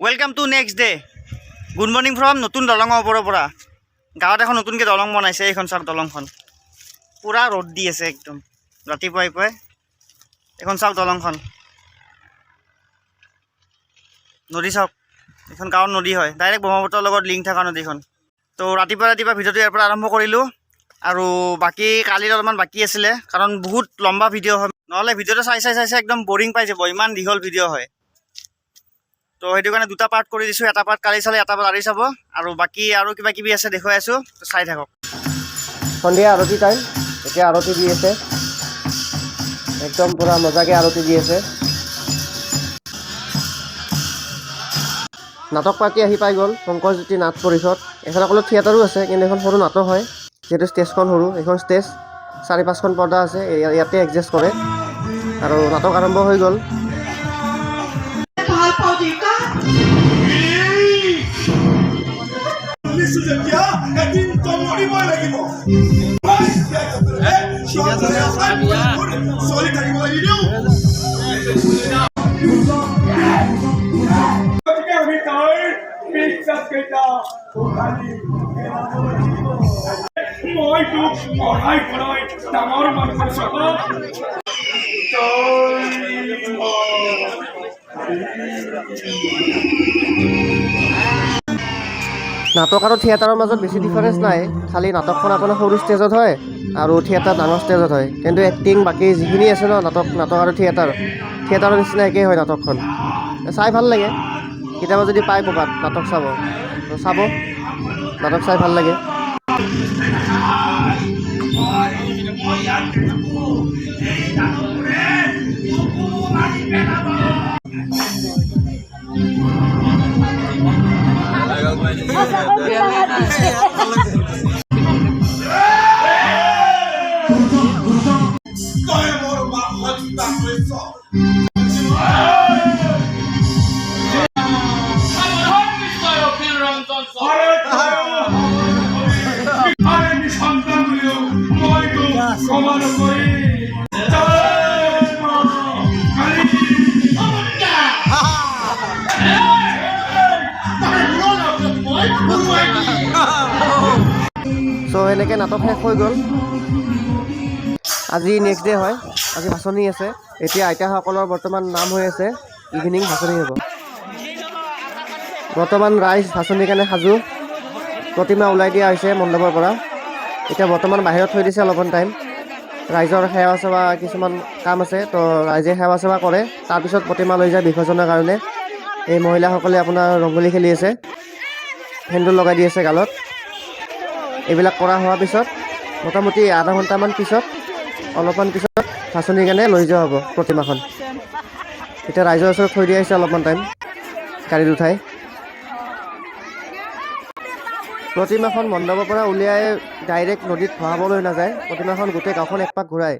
Welcome to next day. Good morning from নতুন দলঙৰ ওপৰৰ পৰা। গাঁৱত এখন নতুনকৈ দলং বনাইছে। এইখন চাওক দলংখন। পূৰা ৰ'দ দি আছে একদম ৰাতিপুৱাই পুৱাই। এইখন চাওক দলংখন। নদী চাওক। এইখন গাঁৱৰ নদী হয়, ডাইৰেক্ট ব্ৰহ্মপুত্ৰৰ লগত লিংক থকা নদীখন। তো ৰাতিপুৱা ৰাতিপুৱা ভিডিঅ'টো ইয়াৰ পৰা আৰম্ভ কৰিলোঁ আৰু বাকী কালিৰ অলপমান বাকী আছিলে, কাৰণ বহুত লম্বা ভিডিঅ' হয়। নহ'লে ভিডিঅ'টো চাই চাই চাই চাই একদম বৰিং পাই যাব, ইমান দীঘল ভিডিঅ' হয়। তো সেইটো কাৰণে দুটা পাৰ্ট কৰি দিছোঁ। এটা পাৰ্ট কালি চালে, এটা পাৰ্ট আজি চাব। আৰু বাকী আৰু কিবা কিবি আছে, দেখুৱাই আছোঁ, তো চাই থাকক। সন্ধিয়া আৰতি টাইম। এতিয়া আৰতি দি আছে, একদম পূৰা মজাকৈ আৰতি দি আছে। নাটক পাৰ্টি আহি পাই গ'ল, শংকৰজ্যোতি নাট পৰিষদ। এইখন অকল থিয়েটাৰো আছে, কিন্তু এখন সৰু নাটক হয়, যিহেতু ষ্টেজখন সৰু। এইখন ষ্টেজ, চাৰি পাঁচখন পৰ্দা আছে, ইয়াতে এডজাষ্ট কৰে। আৰু নাটক আৰম্ভ হৈ গ'ল। ভাল পাওঁ দেউতা। শুনিছো যেতিয়া এদিন তো মৰিবই লাগিব। চলি থাকিব লাগিব। গতিকে আমি তাৰ বিশ্বাস কেইটা উঘালি পেলাব লাগিব। মই তোক পঢ়াই শুনাই ডাঙৰ মানুহ কৰিছো। জয় মা। নাটক আৰু থিয়েটাৰৰ মাজত বেছি ডিফাৰেঞ্চ নাই। খালি নাটকখন আপোনাৰ সৰু ষ্টেজত হয় আৰু থিয়েটাৰ ডাঙৰ ষ্টেজত হয়। কিন্তু এক্টিং বাকী যিখিনি আছে ন, নাটক আৰু থিয়েটাৰৰ নিচিনা একেই হয় নাটকখন। চাই ভাল লাগে। কেতিয়াবা যদি পায় ক'ৰবাত নাটক চাব, তো চাব। নাটক চাই ভাল লাগে। মই ইয়াত নাথাকো। এই দানৱবোৰে মোকো মাৰি পেলাব। তই মোৰ মাক হত্যা কৰিছ। আৰে নিঃসন্তান বুলিও মই তোক ক্ষমা নকৰিম। জয় মা কালী। তই মই উৰুৱাই দিম। চ' সেনেকৈ নাটক শেষ হৈ গ'ল। আজি নেক্সট ডে হয়। আজি ভাচনি আছে। এতিয়া আইতাসকলৰ বৰ্তমান নাম হৈ আছে। ইভিনিং ভাচনি হ'ব। বৰ্তমান ৰাইজ ভাচনিৰ কাৰণে সাজু। প্ৰতিমা ওলাই দিয়া হৈছে মণ্ডপৰ পৰা। এতিয়া বৰ্তমান বাহিৰত থৈ দিছে অলপমান টাইম। ৰাইজৰ সেৱা চেৱা কিছুমান কাম আছে, তো ৰাইজে সেৱা চেৱা কৰে, তাৰপিছত প্ৰতিমা লৈ যায় বিসৰ্জনৰ কাৰণে। এই মহিলাসকলে আপোনাৰ ৰংগোলী খেলি আছে, সেন্দুৰ লগাই দি আছে গালত। এইবিলাক কৰা হোৱাৰ পিছত মোটামুটি আধা ঘণ্টামান পিছত, অলপমান পিছত ভাচনিৰ কাৰণে লৈ যোৱা হ'ব প্ৰতিমাখন। এতিয়া ৰাইজৰ ওচৰত থৈ দিয়া হৈছে অলপমান টাইম গাড়ীত উঠাই। প্ৰতিমাখন মণ্ডপৰ পৰা উলিয়াই ডাইৰেক্ট নদীত ভহাবলৈ নাযায়। প্ৰতিমাখন গোটেই গাঁওখন একপাক ঘূৰাই,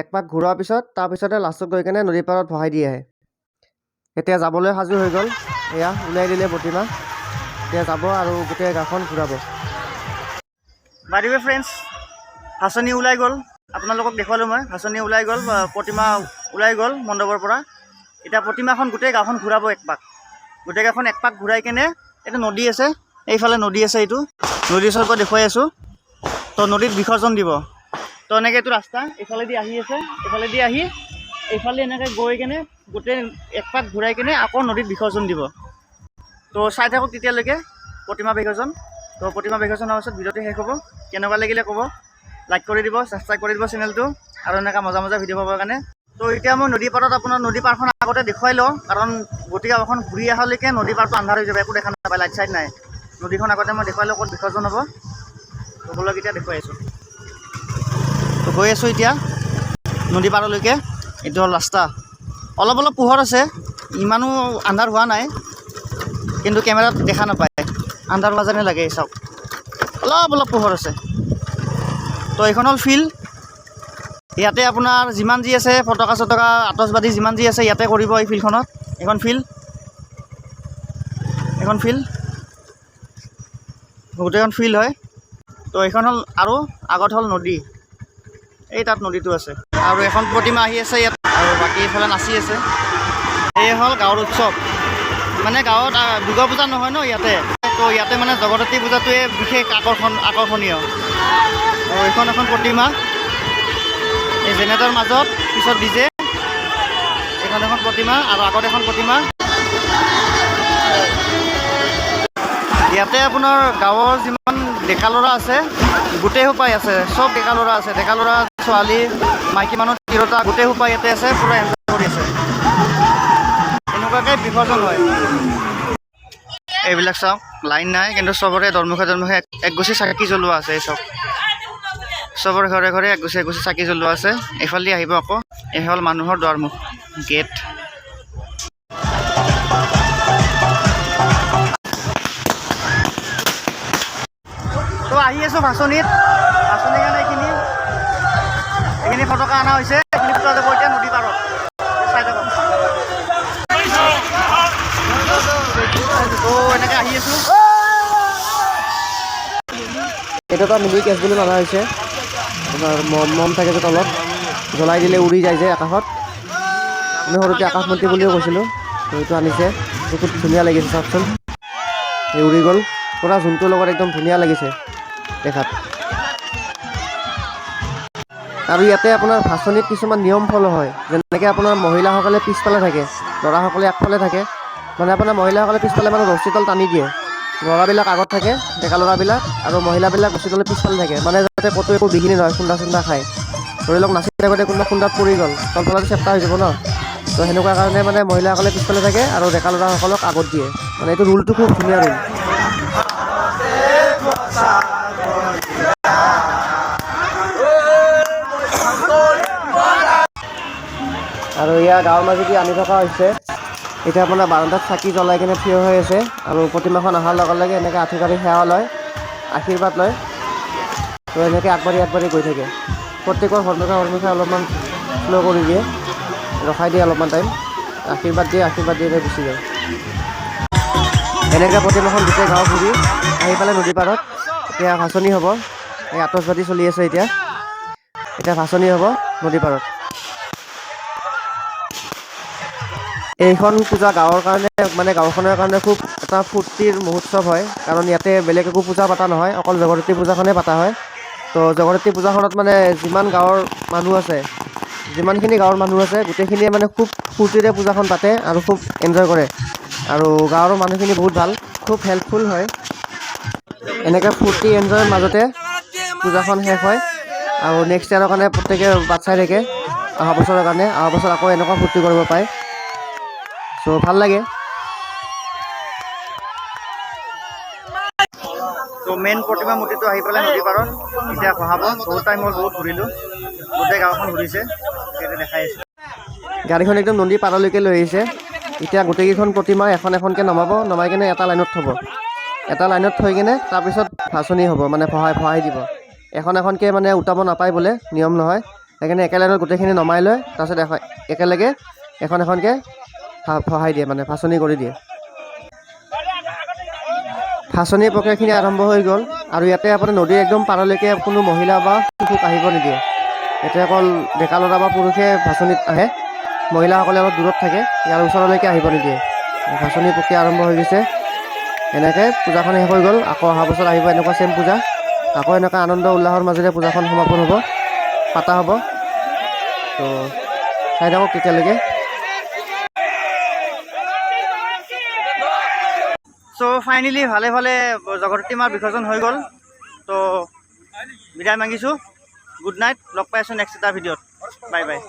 একপাক ঘূৰোৱাৰ পিছত তাৰপিছতে লাষ্টত গৈ কেনে নদীৰ পাৰত ভহাই দি আহে। এতিয়া যাবলৈ সাজু হৈ গ'ল। এয়া উলিয়াই দিলে প্ৰতিমা। এতিয়া যাব আৰু গোটেই গাঁওখন ঘূৰাব। বাই the way friends, ভাচনি ওলাই গ'ল। আপোনালোকক দেখুৱালোঁ মই। ভাচনি ওলাই গ'ল, প্ৰতিমা ওলাই গ'ল মণ্ডপৰ পৰা। এতিয়া প্ৰতিমাখন গোটেই গাঁওখন ঘূৰাব একপাক। গোটেই গাঁওখন একপাক ঘূৰাই কেনে, এইটো নদী আছে, এইফালে নদী আছে, এইটো নদীৰ ওচৰত গৈ দেখুৱাই আছোঁ। তো নদীত বিসৰ্জন দিব। তো এনেকৈ এইটো ৰাস্তা এইফালেদি আহি আছে, এইফালেদি আহি এইফালে এনেকৈ গৈ কেনে গোটেই একপাক ঘূৰাই কেনে আকৌ নদীত বিসৰ্জন দিব। তো চাই থাকক তেতিয়ালৈকে প্ৰতিমা বিসৰ্জন। তো প্ৰতিমা বিসৰ্জন হোৱাৰ পিছত ভিডিঅ'টো শেষ হ'ব। কেনেকুৱা লাগিলে ক'ব, লাইক কৰি দিব, ছাবস্ক্ৰাইব কৰি দিব চেনেলটো আৰু এনেকুৱা মজা মজা ভিডিঅ' পাবৰ কাৰণে। তো এতিয়া মই নদী পাৰত, আপোনাৰ নদী পাৰখন আগতে দেখুৱাই লওঁ, কাৰণ গোটেই গাঁওখন ঘূৰি অহালৈকে নদী পাৰটো আন্ধাৰ হৈ যাব, একো দেখা নাপায়, লাইট চাইট নাই। নদীখন আগতে মই দেখুৱাই লওঁ ক'ত বিসৰ্জন হ'ব। তো ব'লক, এতিয়া দেখুৱাই আছোঁ। তো গৈ আছোঁ এতিয়া নদী পাৰলৈকে। এইটো হ'ল ৰাস্তা। অলপ অলপ পোহৰ আছে, ইমানো আন্ধাৰ হোৱা নাই, কিন্তু কেমেৰাত দেখা নাপায়, আন্ধাৰ হোৱা যেনে লাগে। চাওক, অলপ অলপ পোহৰ আছে। তো এইখন হ'ল ফিল্ড। ইয়াতে আপোনাৰ যিমান যি আছে, ফটকা চটকা, আতচবাজি যিমান যি আছে, ইয়াতে কৰিব এই ফিল্ডখনত। এইখন ফিল্ড, এইখন ফিল্ড, গোটেইখন ফিল্ড হয়। তো এইখন হ'ল আৰু আগত হ'ল নদী। এই তাত নদীটো আছে আৰু এখন প্ৰতিমা আহি আছে ইয়াত আৰু বাকী এইফালে নাচি আছে। এই হ'ল গাঁৱৰ উৎসৱ। ইমান মানে গাঁৱত দুৰ্গা পূজা নহয় ন ইয়াতে, তো ইয়াতে মানে জগদ্ধাত্ৰী পূজাটোৱে বিশেষ আকৰ্ষণীয়। তো এইখন এখন প্ৰতিমা, এই জেনেৰেটৰ মাজত, পিছত ডিজে। এইখন এখন প্ৰতিমা আৰু আগত এখন প্ৰতিমা। ইয়াতে আপোনাৰ গাঁৱৰ যিমান ডেকা ল'ৰা আছে গোটেই সোপাই আছে, চব ডেকা ল'ৰা আছে, ডেকা ল'ৰা, ছোৱালী, মাইকী মানুহ, তিৰোতা গোটেই সোপাই ইয়াতে আছে, পূৰা এনজয় কৰি আছে। এনেকুৱাকৈ বিসৰ্জন হয়। এইবিলাক চাওক, লাইন নাই, কিন্তু চবৰে দৰমুখে দৰমুখে একগুচি চাকি জ্বলোৱা আছে। এই চাওক, চবৰে ঘৰে ঘৰে একগুচি একগুচি চাকি জ্বলোৱা আছে। এইফালেদি আহিব আকৌ, এই হ'ল মানুহৰ দুৱাৰমুখ গেট। তো আহি আছোঁ ভাচনিত, ভাচনিৰ কাৰণে এইখিনি ফটকা অনা হৈছে, এইখিনি ফুটা যাব এতিয়া নদী পাৰত। চাই থাকক। তো এনেকৈ আহি আছোঁ। এইটো এটা মিনি কেছ বুলি অনা হৈছে। আপোনাৰ মম থাকে যে তলত, জ্বলাই দিলে উৰি যায় যে আকাশত। আমি সৰুতে আকাশবন্তি বুলিও কৈছিলোঁ। তো এইটো আনিছে, এইটো খুব ধুনীয়া লাগিছে, চাওকচোন। এই উৰি গ'ল পূৰা জোনটোৰ লগত, একদম ধুনীয়া লাগিছে দেখাত। আৰু ইয়াতে আপোনাৰ ভাচনিত কিছুমান নিয়ম ফ'ল' হয়, যেনেকৈ আপোনাৰ মহিলাসকলে পিছফালে থাকে, ল'ৰাসকলে আগফালে থাকে। মানে আপোনাৰ মহিলাসকলে পিছফালে মানে ৰছীডাল টানি দিয়ে, ল'ৰাবিলাক আগত থাকে, ডেকা ল'ৰাবিলাক, আৰু মহিলাবিলাক ৰছীডালৰ পিছফালে থাকে, মানে যাতে ক'তো একো বিঘিনি নহয়, খুন্দা চুন্দা খায়। ধৰি লওক নাচি থাকোঁতে কোনোবা খুন্দাত পৰি গ'ল, তলফালে চেপ্টা হৈ যাব ন। তো সেনেকুৱা কাৰণে মানে মহিলাসকলে পিছফালে থাকে আৰু ডেকা ল'ৰাসকলক আগত দিয়ে। মানে এইটো ৰুলটো খুব ধুনীয়া ৰুল। আৰু ইয়াৰ গাঁৱৰ মাজেদি আনি থকা হৈছে। এতিয়া আপোনাৰ বাৰান্দাত চাকি জ্বলাই কিনে থিয় হৈ আছে আৰু প্ৰতিমাখন অহাৰ লগে লগে এনেকৈ আঁঠু কাঢ়ি সেৱা লয়, আশীৰ্বাদ লয়। তো এনেকৈ আগবাঢ়ি আগবাঢ়ি গৈ থাকে। প্ৰত্যেকৰ সন্মুখে সন্মুখে অলপমান শ্ল' কৰি দিয়ে, ৰখাই দিয়ে অলপমান টাইম, আশীৰ্বাদ দিয়ে, আশীৰ্বাদ দি এনেকৈ গুচি যায়। এনেকৈ প্ৰতিমাখন গোটেই গাঁও ঘূৰি আহি পালে নদী পাৰত। এতিয়া ভাচনি হ'ব, এই আতচবাজি চলি আছে এতিয়া। এতিয়া ভাচনি হ'ব নদী পাৰত। এইখন পূজা গাঁৱৰ কাৰণে, মানে গাঁওখনৰ কাৰণে খুব এটা ফূৰ্তিৰ মহোৎসৱ হয়, কাৰণ ইয়াতে বেলেগ একো পূজা পতা নহয়, অকল জগদ্ধাত্ৰী পূজাখনেই পতা হয়। তো জগদ্ধাত্ৰী পূজাখনত মানে যিমান গাঁৱৰ মানুহ আছে, যিমানখিনি গাঁৱৰ মানুহ আছে, গোটেইখিনিয়ে মানে খুব ফূৰ্তিৰে পূজাখন পাতে আৰু খুব এনজয় কৰে। আৰু গাঁৱৰ মানুহখিনি বহুত ভাল, খুব হেল্পফুল হয়। এনেকৈ ফূৰ্তি এনজয়ৰ মাজতে পূজাখন শেষ হয় আৰু নেক্সট ইয়াৰৰ কাৰণে প্ৰত্যেকে বাট চাই থাকে, অহা বছৰৰ কাৰণে, অহা বছৰ আকৌ এনেকুৱা ফূৰ্তি কৰিব পায়। চ' ভাল লাগে। তো মেইন প্ৰতিমা মূৰ্তিটো আহি পেলাই নদী পাৰত এতিয়া বহাব। বহুত টাইম হ'ল, বহুত ঘূৰিলোঁ, গোটেই গাঁওখন ঘূৰিছে, এতিয়া দেখাই আছোঁ। গাড়ীখন একদম নদী পাৰলৈকে লৈ আহিছে। এতিয়া গোটেইকেইখন প্ৰতিমা এখন এখনকৈ নমাব, নমাই কিনে এটা লাইনত থ'ব, এটা লাইনত থৈ কিনে তাৰপিছত ভাচনি হ'ব, মানে ভহাই দিব। এখন এখনকৈ মানে উঠাব নাপায় বোলে, নিয়ম নহয়, সেইকাৰণে একে লাইনত গোটেইখিনি নমাই লয়, তাৰপিছত একেলগে এখন এখনকৈ ভহাই দিয়ে, মানে ভাচনি কৰি দিয়ে। ভাচনি প্ৰক্ৰিয়াখিনি আৰম্ভ হৈ গ'ল। আৰু ইয়াতে আপোনাৰ নদীৰ একদম পাৰলৈকে কোনো মহিলা বা শিশুক আহিব নিদিয়ে। ইয়াতে অকল ডেকা ল'ৰা বা পুৰুষে ভাচনিত আহে, মহিলাসকলে অলপ দূৰত থাকে, ইয়াৰ ওচৰলৈকে আহিব নিদিয়ে। ভাচনি প্ৰক্ৰিয়া আৰম্ভ হৈ গৈছে। এনেকৈ পূজাখন শেষ হৈ গ'ল। আকৌ অহা বছৰ আহিব এনেকুৱা ছেম পূজা, আকৌ এনেকুৱা আনন্দ উল্লাসৰ মাজেৰে পূজাখন সমাপন হ'ব, পাতা হ'ব। তো চাই থাকক তেতিয়ালৈকে। চ' ফাইনেলি ভালে ভালে জগদ্ধাত্ৰী মাৰ বিসৰ্জন হৈ গ'ল। তো বিদায় মাগিছোঁ, গুড নাইট, লগ পাই আছোঁ নেক্সট এটা ভিডিঅ'ত। Bye bye.